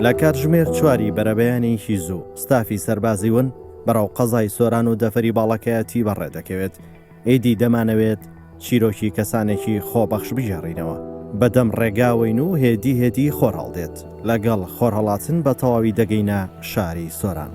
لە کاتژمێر چواری بەرەبەیانێکی زوو، ستافی سەربازی ون بەرەو قەزای سۆران و دەڤەری باڵەکایەتی بەڕێ دەکەوێت. ئیدی دەمانەوێت چیرۆکی کەسانێکی خۆبەخش بگێڕینەوە. بەدەم ڕێگاوەین و هێدی هێدی خۆر هەڵدێت. لەگەڵ خۆرهەڵاتن بە تەواوی دەگەینە شاری سۆران.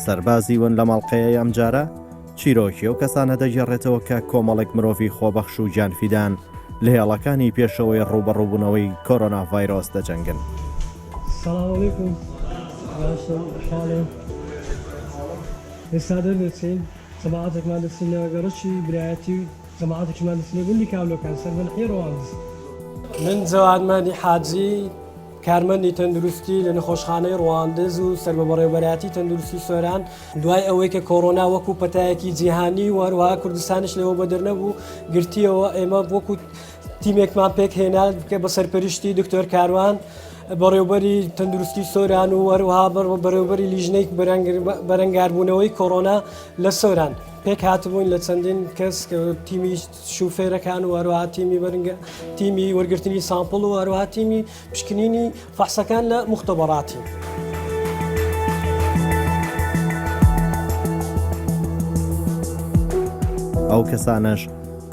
سەربازی ون لەم ئەڵقەیەی ئەمجارە چیرۆکی ئەو کەسانە دەگێڕێتەوە کە کۆمەڵێک مرۆڤی خۆبەخش و گیانفیدان لە هێڵەکانی پێشەوەی ڕووبەڕووبوونەوەی کۆرۆنا ڤایرۆس دەجەنگن. سلام علیکم باشم حاڵێ ئێستا دەردەچین جەماعەتێکمان دەچینە گەڕەکی برایەتی و جەماعەتێکیشمان دەچینە گوندی کاولۆکان سەر بە ناحیەی ڕەواندز. من جەواد مەهدی حاجی کارمەندی تەندروستی لە نەخۆشخانەی ڕواندز و سەر بە بەڕێوەبەرایەتی تەندروستی سۆران، دوای ئەوەی کە کۆرۆنا وەکو پەتایەکی جیهانی و هەروەها کوردستانیش لەوە بەدەر نەبوو گرتیەوە، ئێمە وەکو تیمێکمان پێکهێنا کە بە سەرپەرشتی دکتۆر کاروان بەڕێوبەری تەندروستی سۆران و هەروەها بەڕێوبەری لیژنەی بەرەنگاربوونەوەی کۆرۆنا لە سۆران پێک هاتبووین لە چەندین کەس کە تیمی شوفێرەکان و هەروەها تیمی بەرنگە تیمی وەرگرتنی sample و هەروەها تیمی پشکنینی فەحسەکان لە موختەبەراتی. ئەو کەسانەش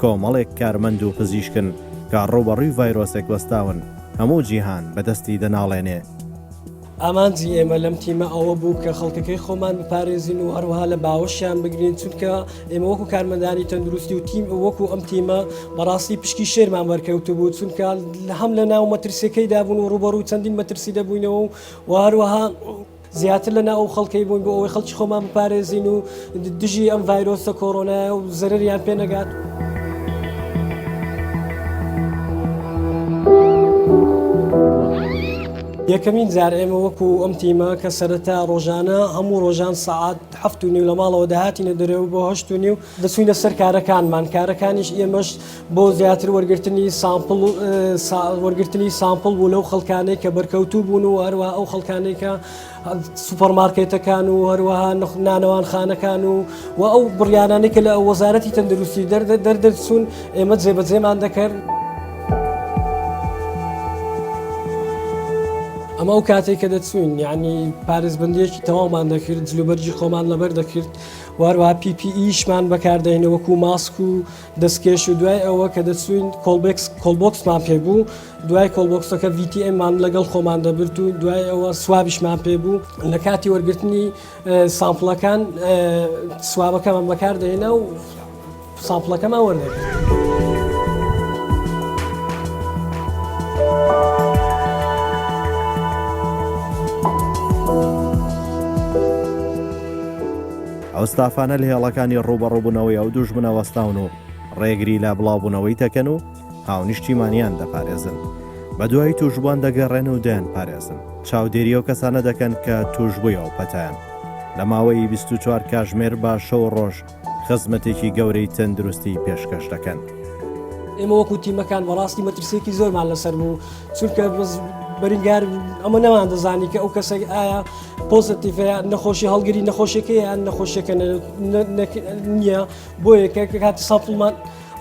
کۆمەڵێک کارمەند و پزیشکن کە ڕووبەڕووی ڤایرۆسێک وەستاون هەموو جیهان بەدەستی دەناڵێنێ. ئامانجی ئێمە لەم تیمە ئەوە بوو کە خەڵکەکەی خۆمان بپارێزین و هەروەها لە باوەشیان بگرین، چونکە ئێمە وەکو کارمەندانی تەندروستی و تیم وەکو ئەم تیمە بەڕاستی پشکی شێرمان بەرکەوتبوو، چونکە هەم لە ناو مەترسیەکەیدا بوون و ڕووبەڕووی چەندین مەترسی دەبووینەوە و هەروەها زیاتر لە ناو ئەو خەڵکەی بووین بۆ ئەوەی خەڵکی خۆمان بپارێزین و دژی ئەم ڤایرۆسە کۆرۆنایە و زەرەریان پێ نەگات. یەکەمین جار ئێمە وەکو ئەم تیمە کە سەرەتا ڕۆژانە هەموو ڕۆژان سەعات هەفت و نیو لە ماڵەوە دەهاتینە دەرەوە بۆ هەشت و نیو دەچوینە سەر کارەکانمان کارەکانیش ئێمەش بۆ زیاتر وەرگرتنی sample وەرگرتنی sample بوو لەو خەڵکانەی کە بەرکەوتوو بوون و هەروەها ئەو خەڵکانەی کە سوپەرمارکێتەکان و هەروەها نانەوانخانەکان و و ئەو بڕیارانەی کە لە وەزارەتی تەندروستی دەردەچوون ئێمە جێبەجێمان دەکرد. ئەمە ئەو کاتێک کە دەچوین یعنی پارێزبندیەکی تەواومان دەکرد جلوبەرگی خۆمان لەبەر دەکرد واروا PPE شمان بەکاردەینە وەکو ماسک و دەستکێش و دوای ئەوە کە دەچوین کۆڵبێکس cold box مان پێ بوو دوای cold box ەکە VTM مان لەگەڵ خۆمان دەبرد و دوای ئەوە swab یشمان پێ بوو لە کاتی وەرگرتنی sample ەکان swab ەکەمان بەکاردەهێنا و sample ەکەمان وەردەگرت. ئەو ستافانە لە هێڵەکانی ڕووبەڕووبوونەوەی ئەو دوژمنە وەستاون و ڕێگری لە بڵاوبوونەوەی دەکەن و هاونیشتیمانیان دەپارێزن. بەدوای تووشبووان دەگەڕێن و دەیانپارێزن. چاودێری ئەو کەسانە دەکەن کە تووشبووی ئەو پەتایەن. لە ماوەی 24 کاژمێر بە شەو و ڕۆژ خزمەتێکی گەورەی تەندروستی پێشکەش دەکەن. ئێمە وەکو تیمەکان بەڕاستی مەترسیەکی زۆرمان لەسەر بوو چونکە بەرنگار ئەمە نەمان دەزانی کە ئەو کەسێک ئایا positive ە نەخۆشی هەڵگری نەخۆشیەکە یان نەخۆشیەکە نییە بۆیە کە کاتی sample مان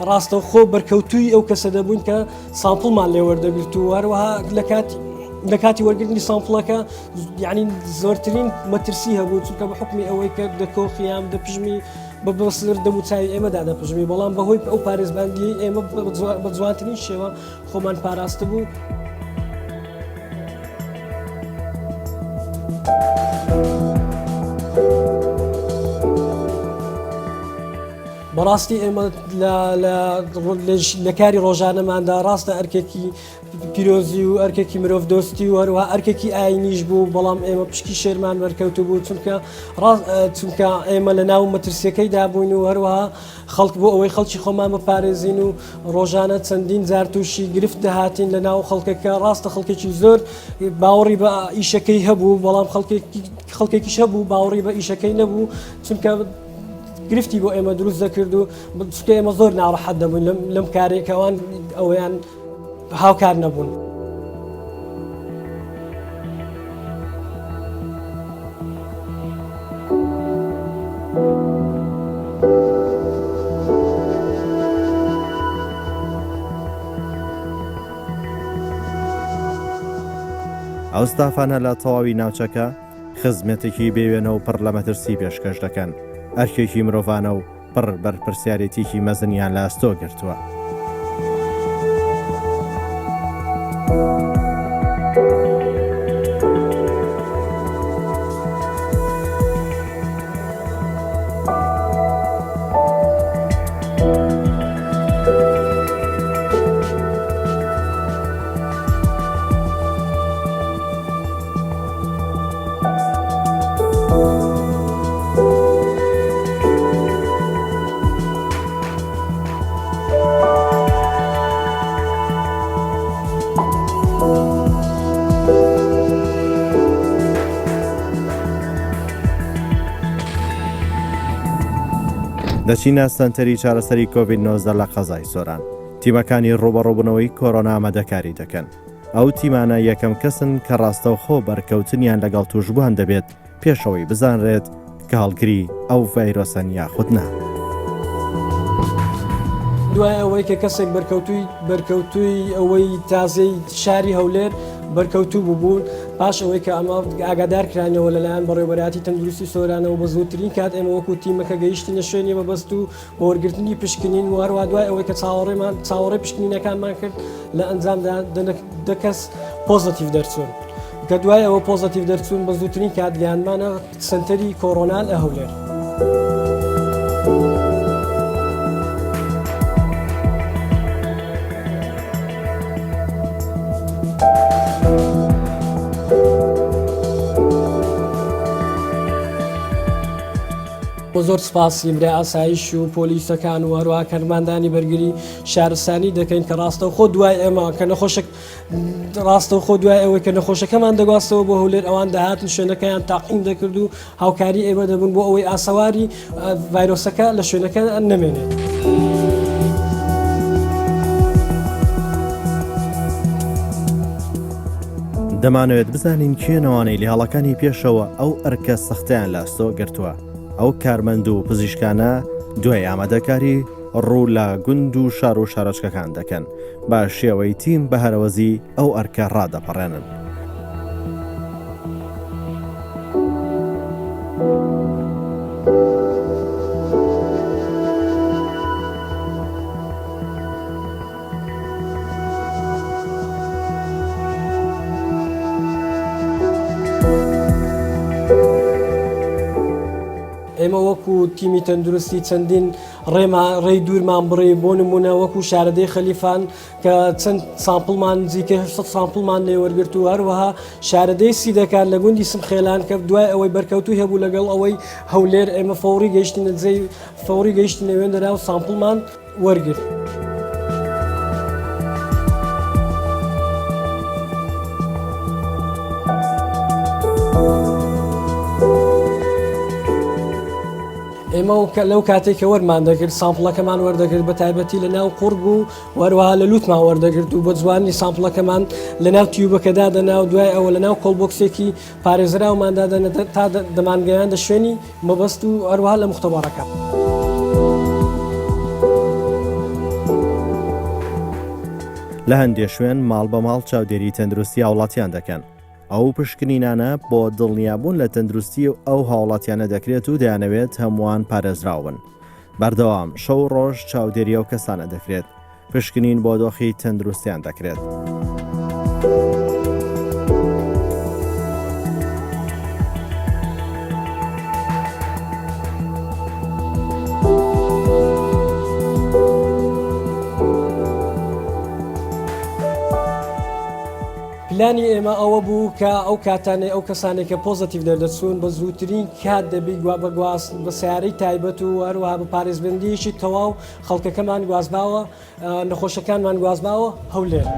ڕاستەوخۆ بەرکەوتوی ئەو کەسە دەبوون کە sample مان لێوەردەگرت و هەروەها لە کاتی لە کاتی وەرگرتنی sample ەکە یعنی زۆرترین مەترسی هەبوو چونکە بە حکمی ئەوەی کە دەکۆخیان دەپژمی بە بەسەر دەموچاوی ئێمەدا دەپژمی بەڵام بەهۆی ئەو پارێزبندی ئێمە بە جوانترین شێوە خۆمان پاراستبوو. بەڕاستی ئێمە لە کاری ڕۆژانەماندا ڕاستە ئەرکێکی پیرۆزی و ئەرکێکی مرۆڤ دۆستی و هەروەها ئەرکێکی ئاینیش بوو بەڵام ئێمە پشکی شێرمان بەرکەوتو بوو چونکە چونکە ئێمە لە ناو مەترسیەکەیدا بووین و هەروەها خەڵک بۆ ئەوەی خەڵکی خۆمان بپارێزین و ڕۆژانە چەندین جار تووشی گرفت دەهاتین لە ناو خەڵکەکە ڕاستە خەڵکێکی زۆر باوەڕی بە ئیشەکەی هەبوو بەڵام خەڵکێکیش هەبوو باوەڕی بە ئیشەکەی نەبوو چونکە گرفتی بۆ ئێمە دروست دەکرد و چونکە ئێمە زۆر ناڕەحەت دەبووین لەم کارێکەوان ئەویان هاوکار نەبوون. ئەو ستافانە لە تەواوی ناوچەکە خزمەتێکی بێوێنە و پڕ لە مەترسی پێشکەش دەکەن، ئەرکێکی مرۆڤانە و پڕ بەرپرسیارێتیەکی مەزنیان لە ئەستۆ گرتووە. دەچینە سەنتەری چارەسەری کۆڤید 19 لە قەزای سۆران تیمەکانی ڕوبەڕوبوونەوەی کۆرۆنا ئامادەکاری دەکەن. ئەو تیمانە یەکەم کەسن کە ڕاستەوخۆ بەرکەوتنیان لەگەڵ تووشبووان دەبێت پێش ئەوەی بزانرێت کە هەڵگری ئەو ڤایرۆسەن یاخود نا. دوای ئەوەی کە کەسێک بەرکەوتووی بەرکەوتووی ئەوەی تازەی شاری هەولێر بەرکەوتوو ببوون پاش ئەوەی کە ئەمە ئاگادار کرانەوە لەلایەن بەڕێوەبەرایەتی تەندروستی سۆرانەوە بە زووترین کات ئێمە وەکو تیمەکە گەیشتینە شوێنی مەبەست و بۆ وەرگرتنی پشکنین و هەروەها دوای ئەوەی کە چاوەڕێمان چاوەڕێ پشکنینەکانمان کرد لە ئەنجامدا دە کەس پۆزەتیڤ دەرچوون کە دوای ئەوە پۆزەتیڤ دەرچوون بە زووترین کات گەیاندمانە سەنتەری کۆرۆنا لە هەولێر. زۆر سپاسی برای ئاسایش و پۆلیسەکان و هەروەها کارمەندانی بەرگری شارستانی دەکەین کە ڕاستەوخۆ دوای ئێمە کە نەخۆشێک ڕاستەوخۆ دوای ئەوەی کە نەخۆشەکەمان دەگواستەوە بۆ هەولێر ئەوان دەهاتن شوێنەکەیان تاقیم دەکرد و هاوکاری ئێمە دەبوون بۆ ئەوەی ئاسەواری ڤایرۆسەکە لە شوێنەکە نەمێنێت. دەمانەوێت بزانین کێن ئەوانەی لە هێڵەکانی پێشەوە ئەو ئەرکە سەختەیان لە ئەستۆ گرتووە. ئەو کارمەند و پزیشکانە دوای ئامادەکاری ڕوو لە گوند و شار و شارۆچکەکان دەکەن، بە شێوەی تیم بە هەرەوەزی ئەو ئەرکە ڕادەپەڕێنن. ئێمە وەکو تیمی تەندروستی چەندین ڕێما ڕێی دوورمان بڕی بۆ نمونە وەکو شارەدێی خەلیفان کە چەند sample مان نزیکەی 800 sample مان لێوەرگرت و هەروەها شارەدێی سیدەکان لە گوندی سمخێلان کە دوای ئەوەی بەرکەوتوی هەبوو لەگەڵ ئەوەی هەولێر ئێمە فەوری گەیشتینە جێی فەوری گەیشتینە وێندەرا و sample مان وەرگرت. ئێمە لەو کاتێک کە وەرمان دەکرد sample ەکەمان وەردەگرت بە تایبەتی لە ناو قوڕگ و وەروەها لە لوتمان وەردەگرت و بە جوانی sample ەکەمان لە ناو tube ەکەدا دەنا و دوای ئەوە لە ناو cold box ێکی پارێزراوماندا دەنا تا دەمانگەیاندە شوێنی مەبەست و هەروەها لە موختەبەڕەکە. لە هەندێ شوێن ماڵ بە ماڵ چاودێری تەندروستی هاوڵاتیان دەکەن. ئەو پشکنینانە بۆ دڵنیابوون لە تەندروستی ئەو هاوڵاتیانە دەکرێت و دەیانەوێت هەمووان پارێزراو بن. بەردەوام شەو و ڕۆژ چاودێری ئەو کەسانە دەکرێت. پشکنین بۆ دۆخی تەندروستیان دەکرێت. پلانی ئێمە ئەوە بوو کە ئەو کاتانەی ئەو کەسانێک کە پۆزەتیڤ دەردەچوون بە زووترین کات دەبی بە گواست بە سیارەی تایبەت و هەروەها بە پارێزبندیەکی تەواو خەڵکەکەمان گوازباوە نەخۆشەکانمان گوازباوە هەولێر.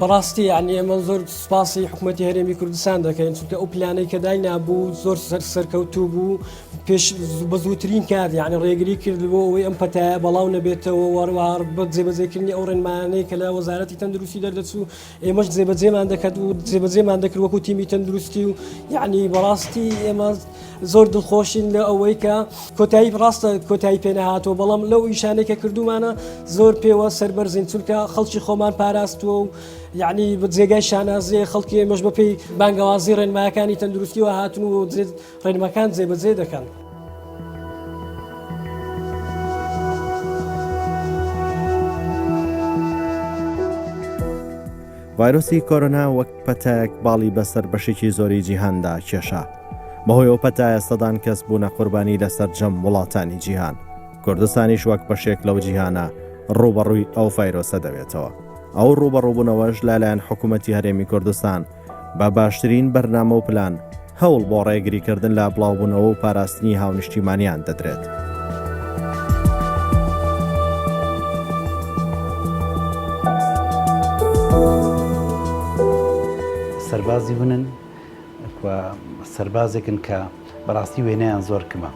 بەڕاستی یعنی ئێمە زۆر سوپاسی حکوومەتتی هەرێمی کوردستان دەکەین چونکە ئەو پلانەی کە داینابوو زۆر سەر سەرکەوتوو بوو پێش بە زووترین کات یعنی ڕێگری کرد بۆ ئەوەی ئەم پەتایە بەڵاو نەبێتەوە وەروار بە جێبەجێکردنی ئەو ڕێنمایانەی کە لە وەزارەتی تەندروستی دەردەچوو ئێمەش جێبەجێمان دەکرد و جێبەجێمان دەکرد وەکو تیمی تەندروستی و یعنی بەڕاستی ئێمە زۆر دڵخۆشین لە ئەوەی کە کۆتایی ڕاستە کۆتایی پێنەهاتووە بەڵام لەو ئیشانەی کە کردومانە زۆر پێوە سەربەرزین چونکە خەڵکی خۆمان پاراستووە و یعنی بە جێگای شانازیە خەڵکی ئێمەش بەپێی بانگەوازی ڕێنمایەکانی تەندروستیوە هاتن و ڕێنماکان جێبەجێ دەکەن. ڤایرۆسی کۆرۆنا وەک پەتایەک باڵی بەسەر بەشێکی زۆری جیهاندا کێشا. بەهۆی ئەو پەتایە سەدان کەس بوونە قوربانی لە سەرجەم وڵاتانی جیهان. کوردستانیش وەک بەشێک لەو جیهانە ڕووبەڕووی ئەو ڤایرۆسە دەبێتەوە. ئەو ڕووبەڕووبوونەوەش لەلایەن حکوومەتی هەرێمی کوردستان بە باشترین بەرنامە و پلان هەوڵ بۆ ڕێگریکردن لە بڵاوبوونەوە و پاراستنی هاونیشتیمانیان دەدرێت. سەربازی ونن و سەربازێکن کە بەڕاستی وێنەیان زۆر کمە.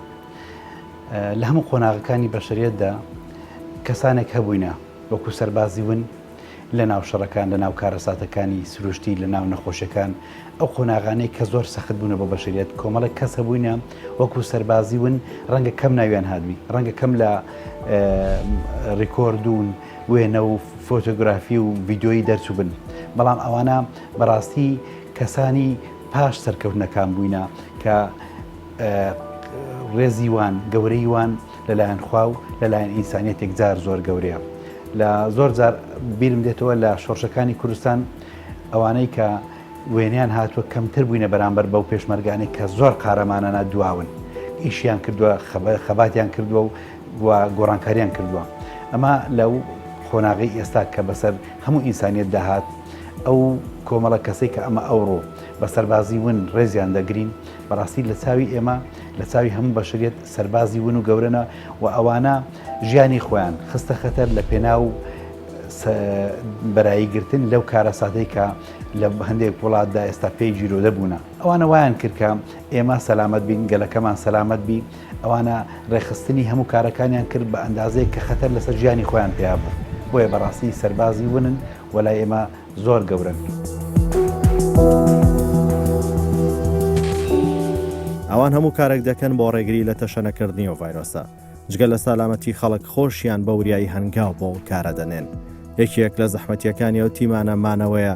لە هەموو قۆناغەکانی بەشەریەتدا کەسانێک هەبووینە وەکو سەربازی ون لە ناو شەڕەکان، لە ناو کارەساتەکانی سروشتی، لە ناو نەخۆشیەکان، ئەو قۆناغانەی کە زۆر سەخت بوونە بۆ بەشەریەت، کۆمەڵێک کەس هەبووینە وەکو سەربازی ون، ڕەنگە کەم ناویان هاتبی، ڕەنگە کەم لە ڕیکۆرد و وێنە و فۆتۆگرافی و ڤیدیۆیی دەرچووبن، بەڵام ئەوانە بەڕاستی کەسانی پاش سەرکەوتنەکان بووینە کە ڕێزی وان، گەورەی وان لەلایەن خوا و لەلایەن ئینسانیەت یەکجار زۆر گەورەیە. لە زۆر جار بیرم دێتەوە لە شۆڕشەکانی کوردستان ئەوانەی کە وێنەیان هاتووە کەمتر بووینە بەرامبەر بەو پێشمەرگانەی کە زۆر قارەمانانە دواون، ئیشیان کردووە، خەباتیان کردووە و گۆڕانکاریان کردووە. ئەمە لەو قۆناغەی ئێستا کە بەسەر هەموو ئینسانیەتدا هات، ئەو کۆمەڵە کەسەی کە ئەمە ئەوڕۆ بە سەربازی ون ڕێزیان دەگرین، بەڕاستی لە چاوی ئێمە، لە چاوی هەموو بەشەریەت سەربازی ون و گەورەنە و ئەوانە ژیانی خۆیان خستە خەتەر لە پێناو بەرایی گرتن لەو کارەساتەی کە لە هەندێک وڵاتدا ئێستا پێی گیرۆدە بوونە. ئەوانە وایان کرد کە ئێمە سەلامەت بین، گەلەکەمان سەلامەت بی. ئەوانە ڕێکخستنی هەموو کارەکانیان کرد بە ئەندازەیەک کە خەتەر لەسەر ژیانی خۆیان پیا بوو. بۆیە بەڕاستی سەربازی ونن و لای ئێمە زۆر گەورەن. ئەوان هەموو کارێک دەکەن بۆ ڕێگری لە تەشەنەکردنی ئەو ڤایرۆسە. جگە لە سالامەتی خەڵک خۆشیان بە وریایی هەنگاو بۆ ئەو کارە دەنێن. یەکێک لە زەحمەتییەکانی ئەو تیمانە مانەوەیە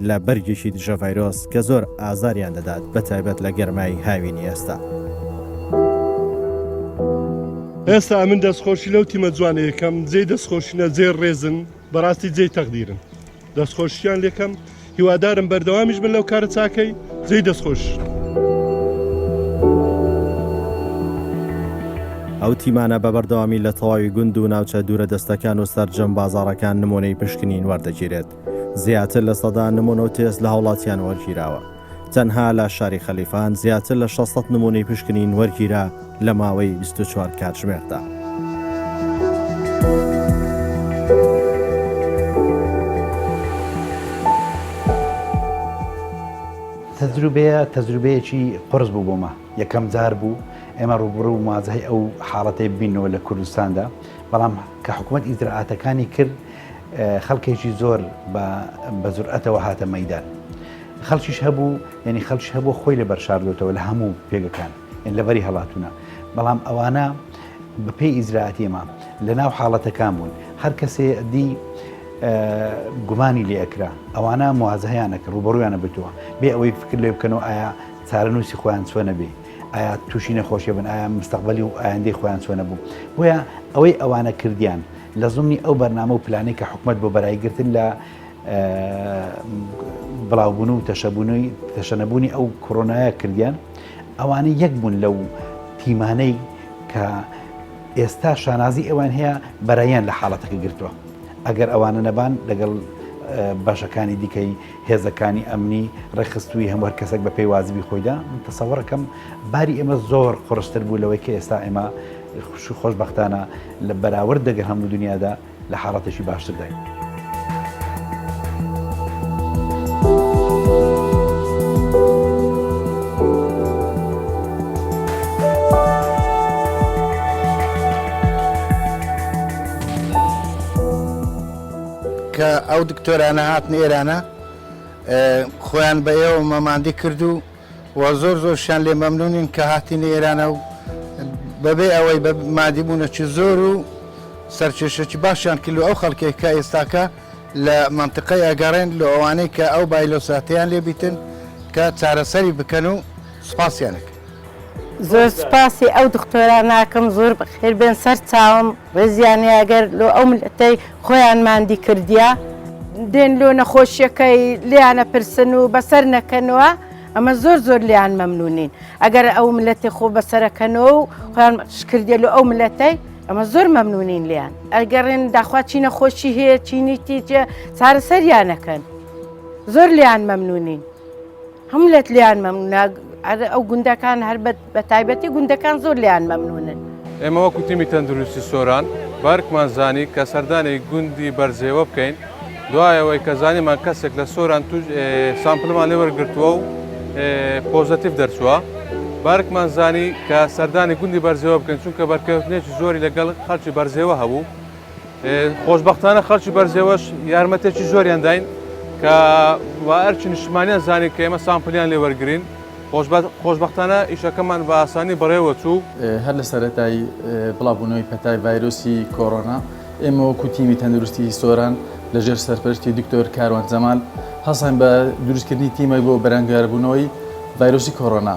لە بەرگێکی دژە ڤایرۆس کە زۆر ئازاریان دەدات بە تایبەت لە گەرمای هاوینی ئێستا. ئێستا ئەمن دەستخۆشی لەو تیمە جوانە یەکەم جێی دەستخۆشینە جێی ڕێزن بەڕاستی جێی تەقدیرن دەستخۆشیان لێکەم هیوادارم بەردەوامیش بن لەو کارە چاکەی جێی دەستخۆش. ئەو تیمانە بە بەردەوامی لە تەواوی گوند و ناوچە دوورە دەستەکان و سەرجەم بازاڕەکان نموونەی پشکنین وەردەگیرێت. زیاتر لە سەدان نموونە و تێست لە هاوڵاتیان وەرگیراوە. تەنها لە شاری خەلیفان زیاتر لە 600 نموونەی پشکنین وەرگیرا لە ماوەی 24 کاتژمێردا. تەجروبەیە تەجروبەیەکی قورس بوو بۆ مە یەکەم جار بوو ئێمە ڕووبڕوو مواجهەی ئەو حاڵەتەی ببینەوە لە کوردستاندا بەڵام کە حکوومەت ئیجرائاتەکانی کرد خەڵکێکی زۆر بە جورئەتەوە هاتە مەیدان. خەڵکیش هەبوو یعنی خەڵکیش هەبوو خۆی لەبەر شاردۆتەوە لە هەموو پێگەکان یعنی لەبەری هەڵاتوونە بەڵام ئەوانە بە پێی ئیجرائاتی ئێمە لە ناو حاڵەتەکان بوون هەر کەسێ دی گومانی لێ ئەکرا ئەوانە مواجهەیان ئەکرد ڕووبەڕوویان ئەبێتەوە بێ ئەوەی فکر لێ بکەنەوە ئایا چارەنووسی خۆیان چۆنە بێ ئایا تووشی نەخۆشیە بن ئایا مستەقبەلی و ئایندەی خۆیان چۆنە بوو بۆیە ئەوەی ئەوانە کردیان لە زمنی ئەو بەرنامە و پلانەی کە حکومەت بۆ بەرای گرتن لە بڵاوبوون و تەشەبوونەوەی تەشەنەبوونی ئەو کۆرۆنایە کردیان ئەوانە یەک بوون لەو تیمانەی کە ئێستا شانازی ئەوان هەیە بەرایان لە حاڵەتەکە گرتووە ئەگەر ئەوانە نەبان لەگەڵ بەشەکانی دیکەی هێزەکانی ئەمنی ڕێکخستووی هەموو هەر کەسێک بە پێی وازبی خۆیدا من تەسەوەڕەکەم باری ئێمە زۆر قورستر بوو لەوەی کە ئێستا ئێمە خۆشبەختانە لە بەراورد دەگەر هەموو دنیادا لە حاڵەتێکی باشترداین. کە ئەو دکتۆرانە هاتنە ئێرانە خۆیان بە ئێوە مەماندی کرد و و زۆر زۆرشیان لێ مەمنونین کە هاتینە ئێرانە و بەبێ ئەوەی بە مادیبوونەکی زۆر و سەرکێشێکی باشیان کرد و ئەو خەڵکێک کە ئێستاکە لە مەنتقەی ئەگەڕێن لۆ ئەوانەی کە ئەو بایلۆساتەیان لێ بیتن کە چارەسەری بکەن و سوپاسیان ئەکەین. زۆر سوپاسی ئەو دختۆرانە ئەکەم زۆر بەخێر بێن سەر چاوم ڕێزیان هەیە ئەگەر لۆ ئەو ملەتەی خۆیان ماندی کردیە. دێن لۆ نەخۆشیەکەی لێیان ئەپرسن و بەسەر نەکەنەوە ئەمە زۆر زۆر لێیان مەمنونین ئەگەر ئەو ملەتی خۆ بەسەرەکەنەوە و خۆیان شکردیە لۆ ئەو ملەتەی ئەمە زۆر مەمنونین لێیان ئەگەڕێن داخوا چی نەخۆشی هەیە چینی تیجە چارەسەریانەکەن زۆر لێیان مەمنونین. هەموو لەت لێیان مەمنونە ئەو گوندەکان هەر بە تایبەتی گوندەکان زۆر لێیان مەمنونن. ئێمە وەکو تیمی تەندروستی سۆران بەئەرکمان زانی کە سەردانی گوندی بەرزێوە بکەین، دوای ئەوەی کە زانیمان کەسێک لە سۆران توش sample مان لێ وەرگرتووە و positive دەرچووە، بەئەرکمان زانی کە سەردانی گوندی بەرزێوە بکەین، چونکە بەرکەوتنێکی زۆری لەگەڵ خەڵکی بەرزێوە هەبوو. خۆشبەختانە خەڵکی بەرزێوەش یارمەتێکی زۆریان داین کە وە ئەرکی نیشتمانیان زانی کە ئێمە sample یان لێ وەرگرین خۆشبەختانە ئیشەکەمان بە ئاسانی بەڕێوە چوو. هەر لە سەرەتای بڵاوبوونەوەی پەتای ڤایرۆسی کۆرۆنا، ئێمە وەکو تیمی تەندروستی سۆران لە ژێر سەرپەرشتی دکتۆر کاروان جەمال هەستاین بە دروستکردنی تیمێک بۆ بەرەنگاربوونەوەی ڤایرۆسی کۆرۆنا.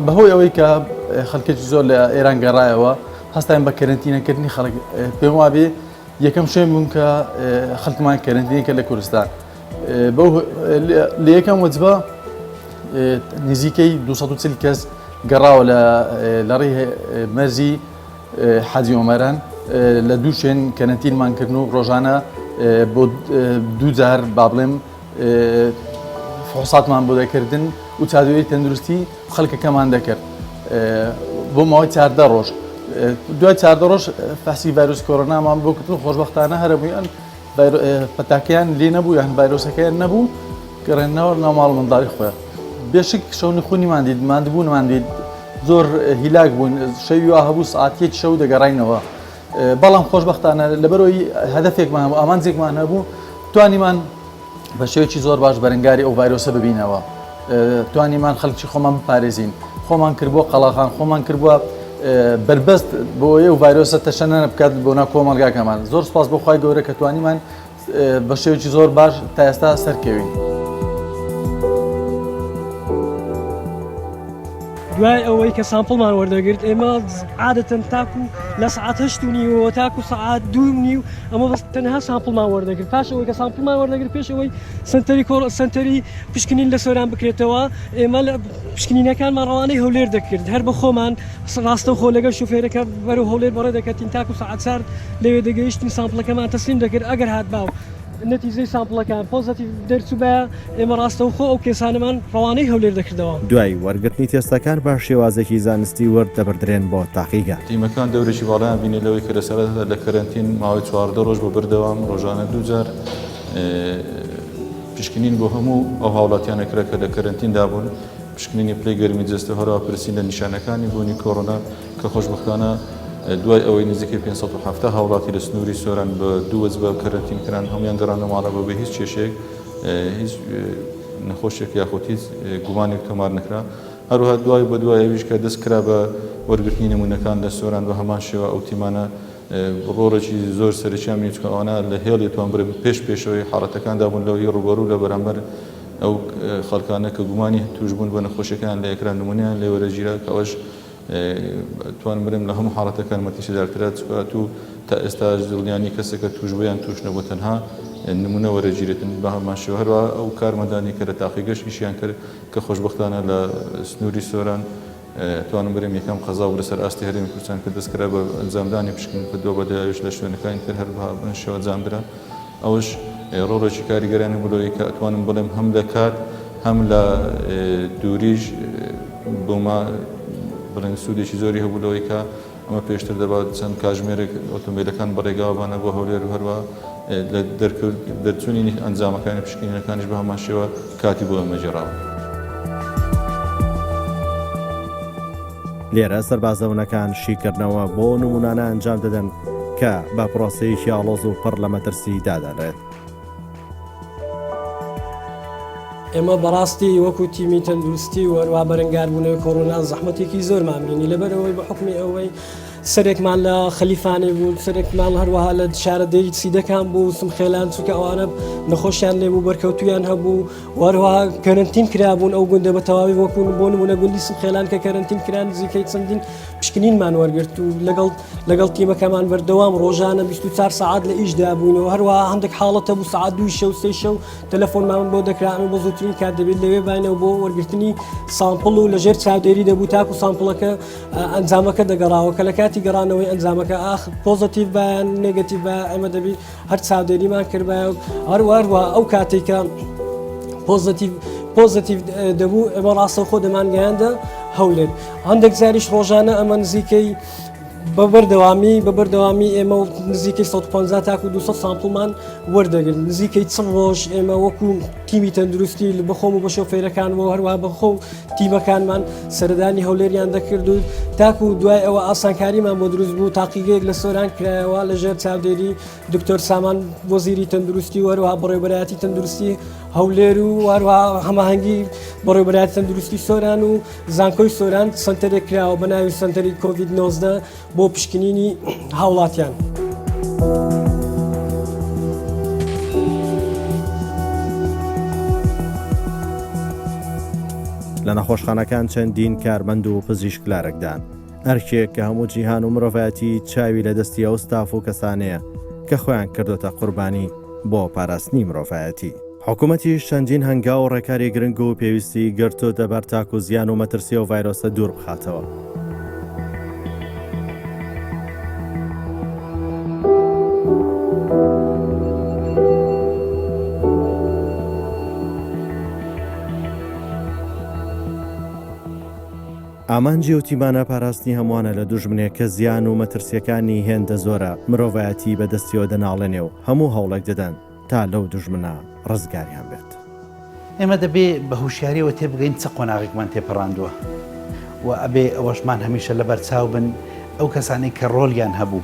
بەهۆی ئەوەی کە خەڵکێکی زۆر لە ئێران گەڕایەوە هەستاین بە کەرەنتینەکردنی خەڵک پێم وابێ یەکەم شوێن بوون کە خەڵکمان کەرەنتینە کرد لە کوردستان لە یەکەم وەجبە نزیکەی 240 کەس گەڕاوە لە ڕێی مەرزی حەجی ئۆمەران لە دوو شوێن کەرەنتینمان کردن و ڕۆژانە بۆ دوو جار با بڵێم فحوساتمان بۆ دەکردن و چاودێری تەندروستی خەڵکەکەمان دەکرد بۆ ماوەی 14 ڕۆژ دوای 14 ڕۆژ فەحسی ڤایرۆس کۆرۆنامان بۆ کردن خۆشبەختانە هەرەموویان پەتاکەیان لێ نەبوو یان ڤایرۆسەکەیان نەبوو گەڕێنەوە ناو ماڵ منداڵی خۆیان بێشک شەونخونیمان دیت ماندبوونمان دیت زۆر هیلاک بوون شەوی وا هەبوو سعات یەک شەو دەگەڕاینەوە بەڵام خۆشبەختانە لەبەرەوەی هەدەفێکمان هەبوو ئامانجێکمان هەبوو توانیمان بە شێوەیەکی زۆر باش بەرەنگاری ئەو ڤایرۆسە ببینەوە توانیمان خەڵکی خۆمان بپارێزین خۆمان کردبووە قەڵاخان خۆمان کردبووە بربەست بۆ ئەو ڤایرۆسە تەشەنە بکات بۆ ناو کۆمەڵگاکەمان زۆر سپاس بۆ خوای گەورە کە توانیمان بە شێوەیەکی زۆر باش تا ئێستا سەرکەوین. دوای ئەوەی کە sample مان وەردەگرت ئێمە عادەتەن تاکو لە سعات هەشت و نیوەوە تاکو سعات دوو نیو ئەمە بەس تەنها sample مان وەردەگرت پاش ئەوەی کە sample مان وەردەگرت پێش ئەوەی سنتەری کۆڕ سنتەری پشکنین لە سۆران بکرێتەوە ئێمە لە پشکنینەکانمان ڕەوانەی هەولێر دەکرد هەر بە خۆمان ڕاستەوخۆ لەگەڵ شوفێرەکە بەرەو هەولێر بەڕێ دەکەتین تاکو سعات چار لەوێ دەگەیشتین sample ەکەمان تەسلیم دەکرد ئەگەر هاتباو نەتیجەی sample ەکان positive دەرچووبایە ئێمە ڕاستەوخۆ ئەو case انەمان ڕەوانەی هەولێر دەکردەوە. دوای وەرگرتنی تێستەکان بە شێوازێکی زانستی ورد دەبردرێن بۆ تاقیگە. تیمەکان دەورێکی باڵایان بینی لەوەی کە لە سەرەتادا لە کەرەنتین ماوەی 14 ڕۆژ بە بەردەوام ڕۆژانە دوو جار پشکنین بۆ هەموو ئەو هاوڵاتیانە کرا کە لە کەرەنتیندا بوون، پشکنینی پلەی گەرمی جەستە و هەروەها پرسین لە نیشانەکانی بوونی کۆرۆنا کە خۆشبەختانە دوای ئەوەی نزیکەی 570 هاوڵاتی لە سنووری سۆران بە دوو وەجبە کەرەنتین کران هەموویان گەڕانەوە ماڵەوە بەبێ هیچ کێشەیەک هیچ نەخۆشێک یاخود هیچ گومانێک تۆمار نەکرا. هەروەها دوای بە دوای ئەویش کە دەست کرا بە وەرگرتنی نموونەکان لە سۆران بە هەمان شێوە ئەو تیمانە ڕۆڵێکی زۆر سەرەکیان بینی چونکە ئەوانە لە هێڵی توان بڵێم پێش پێشەوەی حاڵەتەکاندا بوون لەوەی ڕووبەڕوو لە بەرامبەر ئەو خەڵکانە کە گومانی تووشبوون بە نەخۆشیەکەیان لێ ئەکرا نموونەیان لێ وەرەگیرا کە ئەوەش توانم بڵێم لە هەموو حاڵەتەکان مەترسیدارترە چونکە ئەتوو تا ئێستاش دڵنیا نی کەسێکە تووشبوو یان تووش نەبووە تەنها نموونە وەرەگیرێتن بە هەمان شێوە هەروەها ئەو کارمەندانەی کە لە تاقیگەش ئیشیان کرد کە خۆشبەختانە لە سنووری سۆران توانم بڵێم یەکەم قەزا بوو لەسەر ئاستی هەرێمی کوردستان کە دەست کرا بە ئەنجامدانی پشکنین کە دوابەدوای ئەویش لە شوێنەکانی تر هەر بە هەمان شێوە ئەنجامدرا ئەوەش ڕۆڵێکی کاریگەریان هەبوو لەوەی کە ئەتوانم بڵێم هەم لە کات هەم لە دووریش بۆما بڵێن سوودێکی زۆری هەبوو لەوەی کە ئەمە پێشتر دەبا چەند کاژمێرێک ئۆتۆمبیلەکان بەڕێگاوە بانە بۆ هەولێر و هەروە لە دەرچوونی ئەنجامەکانی پشکنینەکانیش بە هەمان شێوە کاتی بۆ ئێمە گێڕاوە. لێرە سەربازەونەکان شیکردنەوە بۆ نمونانە ئەنجام دەدەن کە بە پرۆسەیەکی ئاڵۆز و پڕ لە مەترسی دادەنرێت. ئێمە بەڕاستی وەکو تیمی تەندروستی و هەروەها بەرەنگاربوونەوەی کۆرۆنا زەحمەتێکی زۆرمان بینی لەبەرئەوەی بە حوکمی ئەوەی سەرێکمان لە خەلیفانێ بوو سەرێکمان هەروەها لە شارەدێی سیدەکان بوو سمخێلان چونکە ئەوانە نەخۆشیان لێ بوو بەرکەوتویان هەبوو وەروەها کەرەنتین کرابوون ئەو گوندە بە تەواوی وەکو بۆ نمونە گوندی سمخێلان کە کەرەنتین کران نزیکەی چەندین پشکنینمان وەرگرت و لەگەڵ لەگەڵ تیمەکەمان بەردەوام ڕۆژانە 24 سەعات لە ئیشدا بووینەوە هەروەها هەندێک حاڵەتە بوو سەعات دووی شەو سێ شەو تەلەفۆنمان بۆ دەکرا ئەمە بە زووترین کات دەبێت لەوێ باینەوە بۆ وەرگرتنی sample و لەژێر چاودێری دەبوو تاکو sample ەکە ئەنجامەکە دەگەڕاوە کە لە کاتی گەڕانەوەی ئەنجامەکە ئاخ positive بایان negative با ئەمە دەبی هەر چاودێریمان کردبایە و هەروەها ئەو کاتێک کە positive positive دەبوو ئێمە ڕاستەوخۆ دەمانگەیاندە هەولێر هەندێک جاریش ڕۆژانە ئەمە نزیکەی بە بەردەوامی بە بەردەوامی ئێمە و نزیکەی 150 تاکو 200 sample مان وەردەگرت نزیکەی چ ڕۆژ ئێمە وەکو تیمی تەندروستی بەخۆم و بە شۆفێرەکان و هەروە بەخۆ تیمەکانمان سەردانی هەولێریان دەکرد و تاکو دوای ئەوە ئاسانکاریمان بۆ دروست بوو تاقیگەیەک لە سۆران کرایەوە لە ژێر چاودێری دکتۆر سامان وەزیری تەندروستی و هەروەها بەڕێوەبەرایەتی تەندروستی هەولێر و هەروەها هەماهەنگی بەڕێوەبەرایەتی تەندروستی سۆران و زانکۆی سۆران سەنتەرێک کراوە بە ناوی سەنتەری کۆڤید 19 بۆ پشکنینی هاوڵاتیان. لە نەخۆشخانەکان چەندین کارمەند و پزیشک لارەکدان، ئەرکێک کە هەموو جیهان و مرۆڤایەتی چاوی لە دەستی ئەو ستاف و کەسانەیە کە خۆیان کردۆتە قوربانی بۆ پاراستنی مرۆڤایەتی. حکومەتیش چەندین هەنگاو و ڕێکاری گرنگ و پێویستی گرتۆتە بەر تاکو زیان و مەترسی ئەو ڤایرۆسە دوور بخاتەوە. ئامانجی ئەو تیمانە پاراستنی هەمووانە لە دوژمنێک کە زیان و مەترسییەکانی هێندە زۆرە مرۆڤایەتی بەدەستیەوە دەناڵێنێ و هەموو هەوڵێک دەدەن تا لەو دوژمنە ڕزگاریان بێت. ئێمە دەبێ بە هوشیاریەوە تێبگەین چ قۆناغێکمان تێپەڕاندووە و ئەبێ ئەوەشمان هەمیشە لەبەر چاو بن ئەو کەسانەی کە ڕۆلیان هەبوو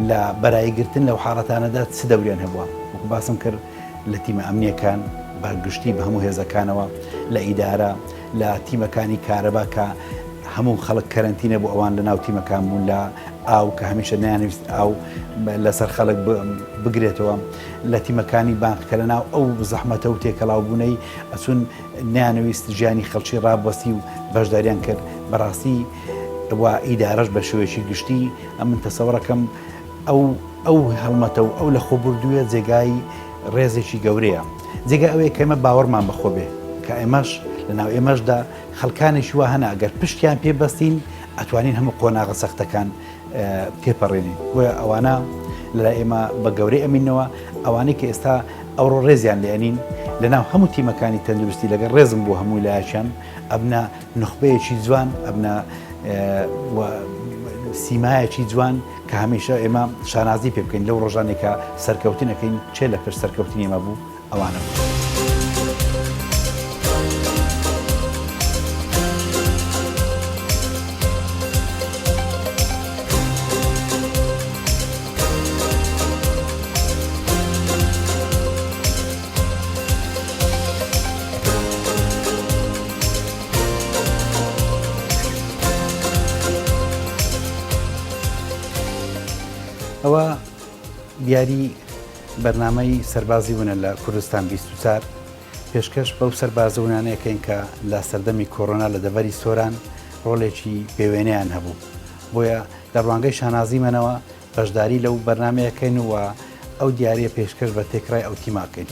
لە بەرایی گرتن لەو حاڵەتانەدا چ دەوریان هەبووە وەکو باسم کرد لە تیمە ئەمنیەکان بە گشتی بە هەموو هێزەکانەوە لە ئیدارە لە تیمەکانی کارەبا کە هەموو خەڵک کەرەنتینە بۆ ئەوان لە ناو تیمەکان بوون لە ئاو کە هەمیشە نەیانویست ئاو لەسەر خەڵک بگرێتەوە لە تیمەکانی بانق کە لە ناو ئەو زەحمەتە و تێکەڵاوبوونەی ئەچوون نەیانویست ژیانی خەڵکی ڕابوەستی و بەشداریان کرد بەڕاستی و ئیدارەش بە شێوەیەکی گشتی ئەمن تەسەوڕەکەم ئەو ئەو هەڵمەتە و ئەو لەخۆبوردوویە جێگای ڕێزێکی گەورەیە جێگای ئەوەیە کە ئێمە باوەڕمان بەخۆ بێ کە ئێمەش لەناو ئێمەشدا خەڵکانێکی وا هەنە ئەگەر پشتیان پێ بەستین ئەتوانین هەموو قۆناغە سەختەکان تێپەڕێنین بۆیە ئەوانە لەلای ئێمە بە گەورەی ئەمینەوە ئەوانەی کە ئێستا ئەوڕۆ ڕێزیان لێنین لەناو هەموو تیمەکانی تەندروستی لەگەڵ ڕێزم بۆ هەموو لایەکیان ئەبنە نوخبەیەکی جوان ئەبنە سیمایەکی جوان کە هەمیشە ئێمە شانازی پێ بکەین لەو ڕۆژانێک کە سەرکەوتنەکەین چێ لە پشت سەرکەوتنی ئێمە بوو ئەوانە بوون. دیاری بەرنامەی سەربازی ونە لە کوردستان 24 پێشکەش بەو سەربازە ونانەیەکەین کە لە سەردەمی کۆرۆنا لە دەڤەری سۆران ڕۆلێکی بێوێنەیان هەبوو بۆیە لە ڕوانگەی شانازیمەنەوە بەشداری لەو بەرنامەیەکەین و ئەو دیاریە پێشکەش بە تێکڕای ئەو تیماکەین.